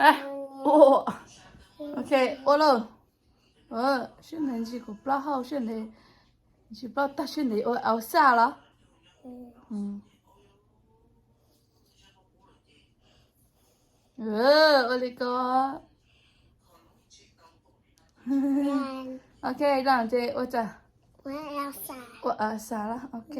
Ua. Ok, ua lauj. Siab ntev ntsis kuv plaub hau, siab ntev ntsis plaub tag, siab ntev ua Elsa los? Ua li ko. Ok, dab tsi ua tsa? Ua Elsa los? Ok.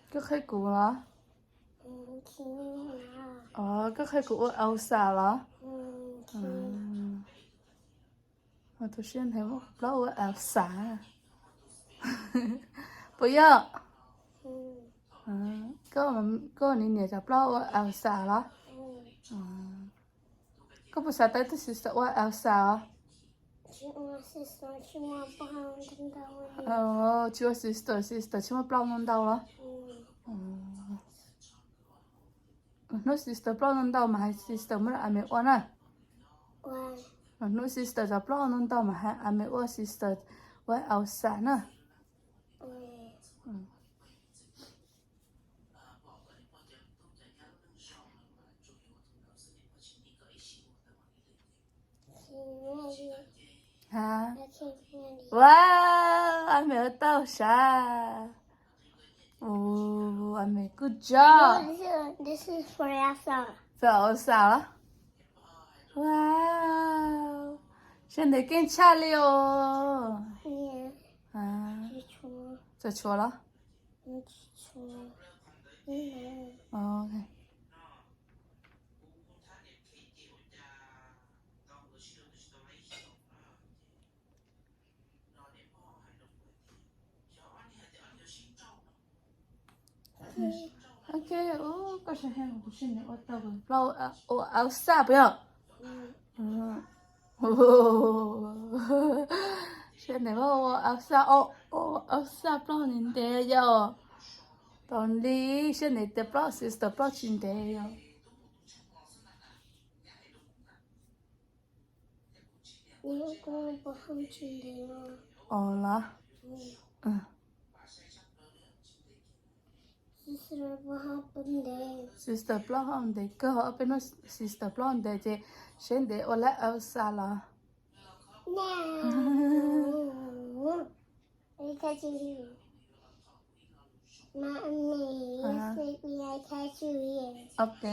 Koj qhia kuv los? Koj qhia kuv ua Elsa los? Tus siab ntev muab plaub ua Elsa. Puas yog? Koj niam niam cov plaub ua Elsa los? Koj puas xav tau tus sister ua Elsa os? Tsis ua sister, sister tsis muaj plaub ntau ntau los? Hnub sister plaub ntau ntau mas hais sister muab a me ua na. Hnub sister cov plaub ntau ntau mas hais a me ua sister ua Elsa na. Wow, a me ua tau sav. Ua me good job. Fais Elsa los? Wow, siab ntev keej tshaj li os. Txawm tshuav los? Ok, koj saib, kuv siab ntev ua tau plaub ua Elsa puas yog? Siab ntev ua Elsa, ua Elsa plaub ntev ntev yom. Tau li siab ntev tias plaub sister plaub tsis ntev yom. Os los? Sister plaub hau ntev kawg, ob peb hnub sister plaub ntev ces siab ntev ua lawm Elsa los? Ok.